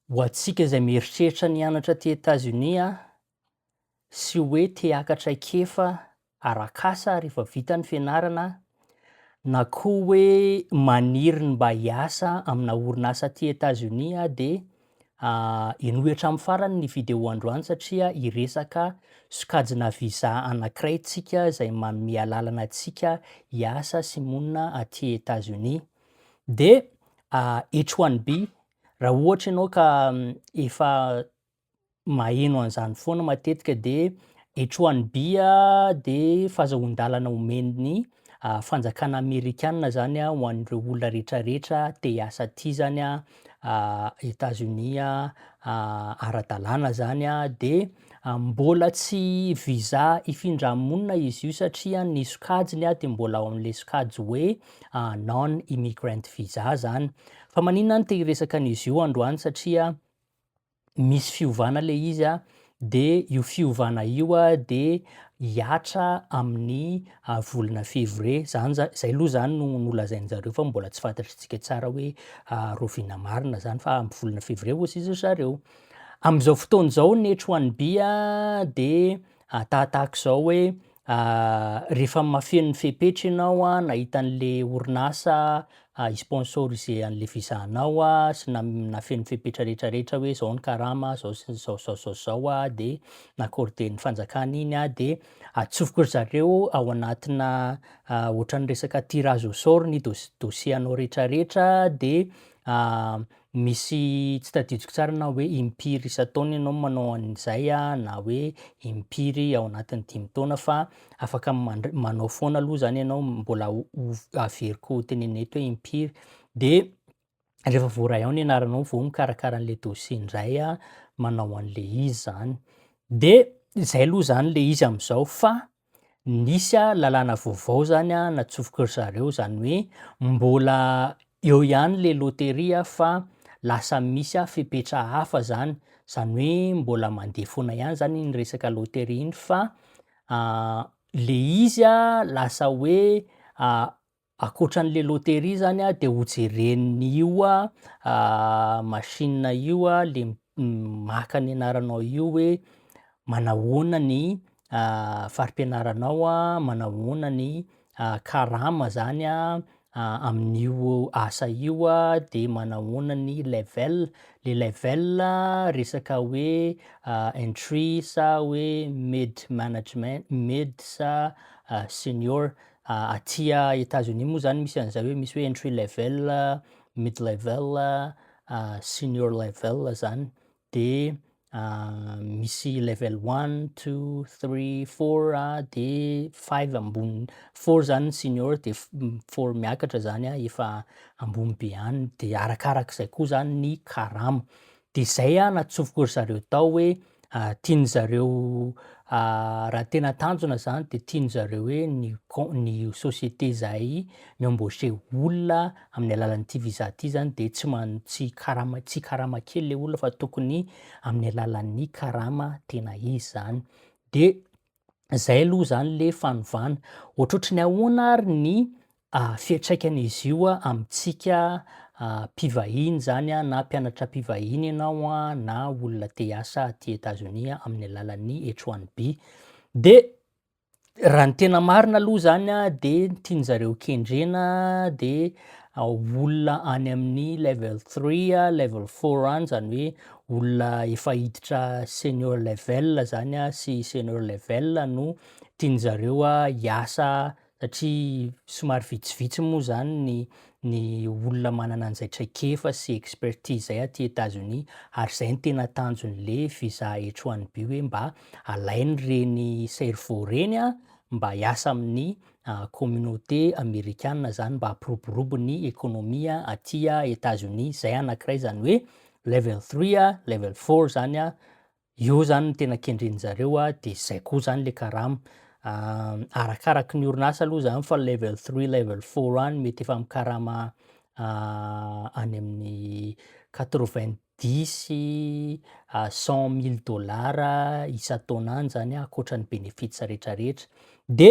Ho antsika izay mieritreritra ny hianatra aty Etazonia sy hoe te haka traikefa arak'asa rehefa vita ny fianarana na koa hoe maniry ny mba hiasa amina orinasa aty Etazonia dia henoy hatramin'ny farany ny vidéo androany satria hiresaka sokajina visa anankiray tsika izay manome alalana antsika hiasa sy monina aty Etazonia. Dia H1B Raha ohatra ianao ka efa maheno an'izany foana matetika de H1B de fahazahoan-dalana omen'ny fanjakana amerikana zany ho an'ireo olona rehetrarehetra te hiasa aty zany Etazonia ara-dalàna zany de mbola tsy visa hifindra-monina izy io satria ny sokajiny de mbola ao amin'le sokajy hoe non immigrant visa zany. Fa maninona aho no te hiresaka an'izy io androany satria misy fiovana le izy a, de io fiovana io a de hihatra amin'ny volana février, zany za- zay aloha zany no nolazain-jareo fa mbola tsy fantatritsika tsara hoe rahoviana marina zany fa amin'ny volana février hozy izy ry zareo. Amin'izao fotoana izao ny H1B a de tahatahak'izao hoe Rehefa mahafeno ny fepetra ianao an, nahita an'le orinasa hi-sponsoriser an'le visa-nao an, sy nahafeno ny fepetra rehetrarehetra hoe zao ny karama, zao sy zao zao zao zao an, de n-accorder-n'ny fanjakana iny an, de atsofoky ry zareo ao anatina ohatran'ny resaka tirage au sort ny dos- dossier anao rehetrarehetra de misy tsy tadidiko tsara na hoe impiry isan-taona ianao manao an'izay an, na hoe impiry ao anatin'ny 5 taona fa afaka mandr- manao foana aloha zany ianao, mbola ho averiko tenenina eto hoe impiry, de rehefa voaray ao ny anaranao vao mikarakara an'le dossier indray an, manao an'le izy zany. De zay aloha zany le izy am'zao fa nisy a lalàna vaovao zany a natsofoky ry zareo, zany hoe mbola eo ihany le loteria fa lasa misy a fepetra hafa zany, zany hoe mbola mandeha foana ihany zany iny resaka loteria iny fa le izy a lasa hoe ankoatran'le loteria zany a de hojeren'io a machine io a le maka ny anaranao io hoe manahoana ny fari-pianaranao a, manahoana ny karama zany a amin'io asa io a, de manahoana ny level, le level resaka hoe entry sa hoe mid management, mid sa senior. Aty Etazonia moa zany misy an'zay hoe misy hoe entry level, mid level, senior level zany, de misy level one, two, three, four a de five ambony, four zany senior de four miakatra zany a efa ambony be any, de arakarak'izay koa zany ny karama. De zay a natsofoky ry zareo tao hoe tian'zareo raha tena tanjona zany de tian'zareo hoe ny com- ny société zay mi-embaucher olona amin'ny alalan'ity visa ty zany de tsy man- tsy karama tsy karama kely le olona fa tokony amin'ny alalan'ny karama tena izy zany. De zay aloha zany le fanovana. Ohatrohatry ny ahoana ary ny fiantraikan'izy io a amintsika mpivahiny zany a, na mpianatra mpivahiny ianao a na olona te hiasa aty Etazonia amin'ny alalan'ny H1B? De raha ny tena marina aloha zany a de tian'zareo kendrena de olona any amin'ny level three a, level four any, zany hoe olona efa hiditra senior level zany a sy senior level no tian'zareo a hiasa satria somary vitsivitsy moa zany ny olona manana an'izay traikefa sy expertise zay aty Etazonia, ary zay no tena tanjon'le visa H1B hoe mba alainy reny cerveau reny a mba hiasa amin'ny communauté amerikana zany mba hampiroborobo ny ekônomia aty Etazonia. Zay anankiray zany hoe level three a, level four zany a, io zany no tena kendren'jareo a, de zay koa zany le karama. Arakaraky ny orinasa aloha zany fa level three, level four any mety efa mikarama any amin'ny 90 à 100 000 dollars isan-taona any zany ankoatran'ny bénéfice rehetrarehetra. De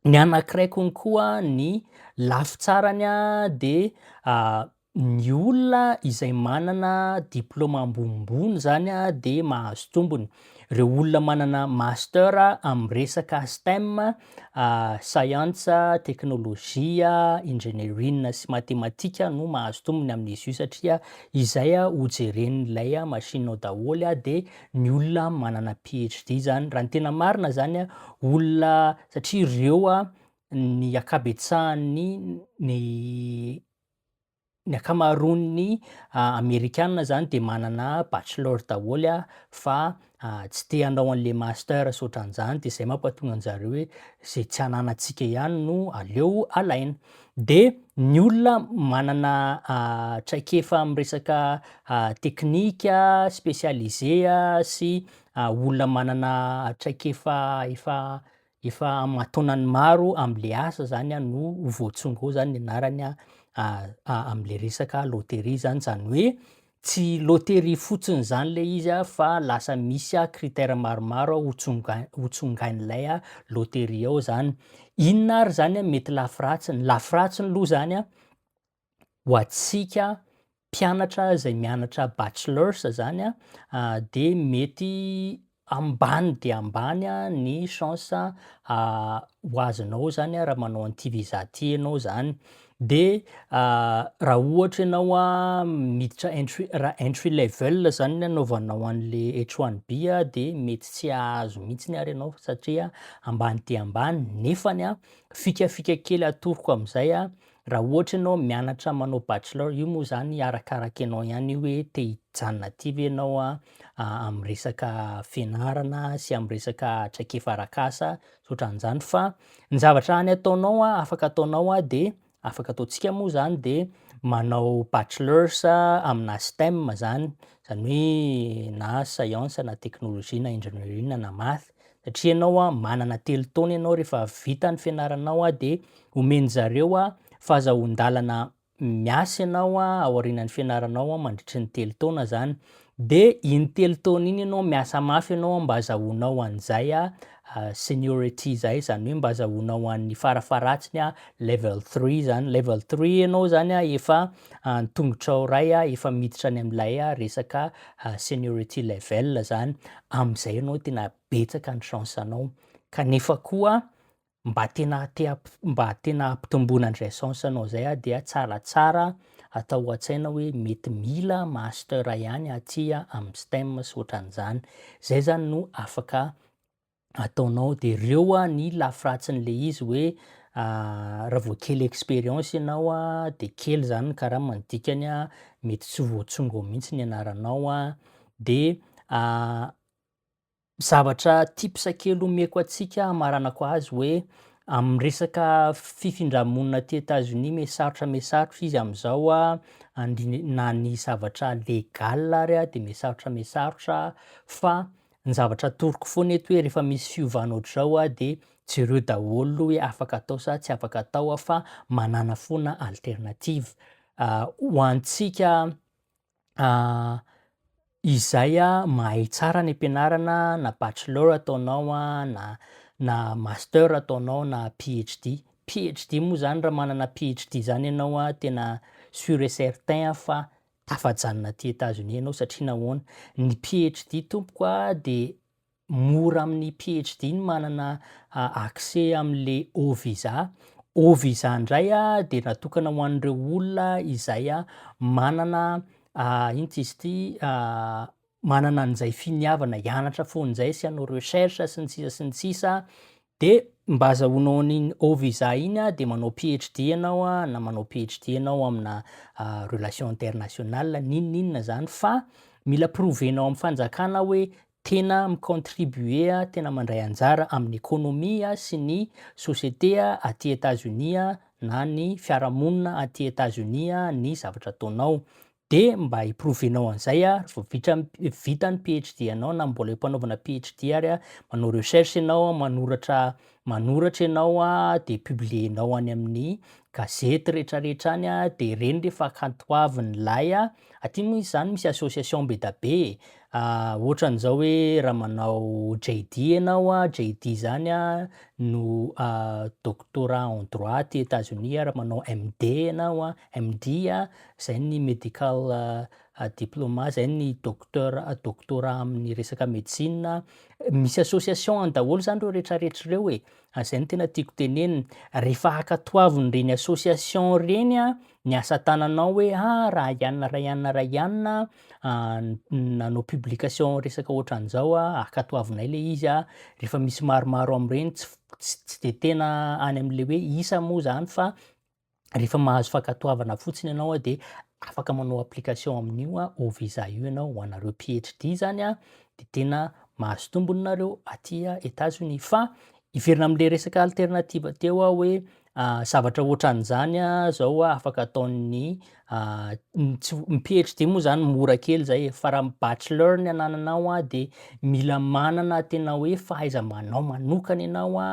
ny anankiray konkoa ny lafy tsarany a de Ny olona izay manana diplaoma ambonimbony zany a de mahazo tombony. Reo olona manana master amin'ny resaka STEM, science, teknôlôjia, engineering sy matematika no mahazo tombony amin'izy io satria izay a ho jeren'ilay machine ao daholo a, de ny olona manana PhD zany. Raha ny tena marina zany a, olona satria reo a ny ankabetsahan'ny ny ny ankamaroan'ny amerikana zany de manana bachelor daholo a, fa tsy te hanao an'le master sy ohatran'izany, de zay mampatonga an'jareo hoe zay tsy ananantsika ihany no aleo alaina. De ny olona manana traikefa am'resaka teknika spécialisé sy olona manana traikefa efa aman-taonany maro am'le asa zany a no ho voatsongo ao zany ny anarany a am'le resaka loteria zany, zany hoe tsy loteria fotsiny zany le izy a fa lasa misy a critère maromaro ho tsonga- ho tsongain'ilay a loteria ao zany. Inona ary zany a mety lafy ratsiny? Lafy ratsiny aloha zany a, ho antsika mpianatra zay mianatra bachelors zany a, de mety ambany de ambany a ny chance ho azonao zany a raha manao an'ity visa ty ianao zany. De raha ohatra ianao a miditra entry, raha entry level zany ny anaovanao an'le H1B a, de mety tsy hahazo mihitsiny ary ianao satria ambany de ambany, nefany a fikafika kely atoroko am'zay a, raha ohatra ianao mianatra manao bachelor, io moa zany arakaraka ianao ihany io hoe te hijanona aty ve ianao a am'resaka fianarana sy am'resaka traikefa arak'asa sy ohatran'izany, fa ny zavatra hany ataonao a, afaka ataonao a, de afaka ataontsika moa zany de manao bachelors aminà STEM zany, zany hoe na science na teknôlôjia na engineering na math, satria ianao a manana 3 taona ianao rehefa vita ny fianaranao a, de omen-jareo a fahazahoan-dàlana miasa ianao a aorianan'ny fianaranao a mandritry ny 3 taona zany. De iny 3 taona iny ianao miasa mafy ianao mba azahoanao an'zay a seniority zay, zany hoe mba azahoanao an'ny farafaharatsiny a level three zany. Level three ianao zany a efa ny tongotrao ray a efa miditra any am'lay a resaka seniority level zany, am'zay ianao tena betsaka ny chance anao. Kanefa koa mba tena te hamp- mba tena hampitomboana an'zay chance anao zay a, dia tsaratsara atao an-tsaina hoe mety mila master ihany aty a amy STEM sy ohatran'izany. Zay zany no afaka ataonao. De reo a ny lafy ratsin'le izy hoe raha vao kely expérience ianao a de kely zany ny karamany, dikany a mety tsy voatsongo ao mihitsy ny anaranao a. De zavatra tips kely omeko antsika hamaranako azy hoe am'resaka fifindramonina aty Etats-Unis, mihasarotra mihasarotra izy am'zao a, andriny na ny zavatra légal ary a de mihasarotra mihasarotra, fa ny zavatra atoroko foana eto hoe rehefa misy fiovana ohatr'izao a, de jereo daholo hoe afaka atao sa tsy afaka atao a, fa manana foana alternative. Ho antsika izay a mahay tsara any am-pianarana, na bachelor ataonao a na master ataonao na PhD. PhD moa zany, raha manana PhD zany ianao a, tena sûr et certain fa tafajanona aty Etats-Unis ianao. Satria nahoana? Ny PhD tompoko a, de mora amin'ny PhD ny manana accès am'le O visa. O visa ndray a de natokana ho an'ireo olona izay a manana, ino ty izy ty, manana an'izay finiavana hianatra foana zay sy hanao recherche sy ny sisa sy ny sisa. De mba azahoanao an'iny O visa iny a, de manao PhD ianao a, na manao PhD ianao aminà relation internationale, n'inon'inona zany, fa mila prouver-nao am'fanjakana hoe tena mi-contribuer a, tena mandray anjara amin'ny économie sy ny société a aty Etats-Unis a na ny fiarahamonina aty Etats-Unis a ny zavatra ataonao. De mba hi-prouver-nao an'izay a, vao vita ny PhD anao na mbola eo am-panaovana PhD ary a, manao recherche ianao, manoratra ianao a, de publier-nao any amin'ny gazety rehetrarehetra any a, de reny rehefa ankatoavin'ilay a aty moa izy zany misy association be da be e. Ohatran'izao hoe raha manao JD ianao a, JD zany a no doctorat en droit aty Etazonia, raha manao MD ianao a, MD a, zay ny medical diploma, zay ny docteur doctorat amin'ny resaka médecine. Misy association any daholo zany reo rehetrarehetra reo e, zay no tena tiako tenenina. Rehefa ankatoavin'ireny association reny a ny asa tananao hoe ah raha ianona raha ianona raha ianona nanao publication resaka ohatran'izao a, ankatoavinay le izy a. Rehefa misy maromaro am'ireny tsy tsy de tena any am'le hoe isa moa zany fa rehefa mahazo fankatoavana fotsiny ianao a de afaka manao application amin'io a O visa io ianao. Ho anareo PhD zany a de tena mahazo tombony nareo aty Etazonia. Fa hiverina am'le resaka alternative teo aho hoe zavatra ohatran'izany a zao a afaka ataon'ny tsy ny PhD moa zany mora kely zay e, fa raha bachelor ny anananao a de mila manana tena hoe fahaiza-manao manokana ianao a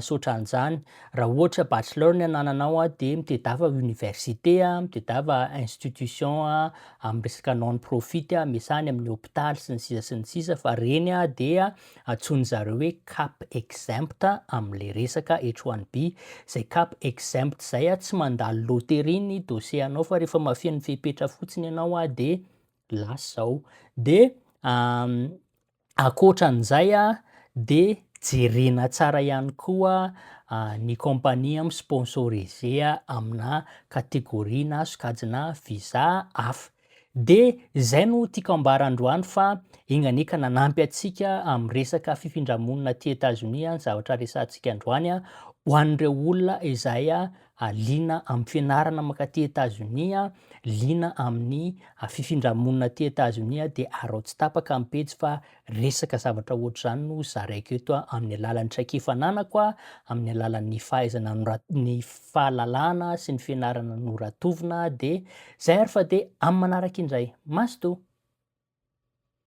sy ohatran'izany. Raha ohatra bachelor ny anananao a de mitadiava université a, mitadiava institution a amy resaka non profit a, miasa any amin'ny hôpitaly sy ny sisa sy ny sisa, fa reny a dia antsoiny zareo hoe cap exempt am'le resaka H1B. Zay cap exempt zay a tsy mandalo loterie ny dossier anao fa rehefa mahafeno ny fepetra fotsiny ianao a de lasa zao. De ankoatran'izay a de jerena tsara ihany koa ny compagnie mi-sponsoriser amina catégorie na sokajina visa hafa. De zay no tiako ambara androany fa enga anie ka nanampy antsika amy resaka fifindramonina aty Etazonia ny zavatra resahantsika androany a, ho an'ireo olona izay a liana amy fianarana mankaty Etazonia, liana amin'ny fifindramonina aty Etazonia, de arao tsy tapaka ny pejy fa resaka zavatra ohatr'izany no zaraiko eto a amin'ny alalan'ny traikefa ananako a, amin'ny alalan'ny fahaizana ny fahalalana sy ny fianarana noratovina. De zay ary fa de amy manaraka indray, mazotoa.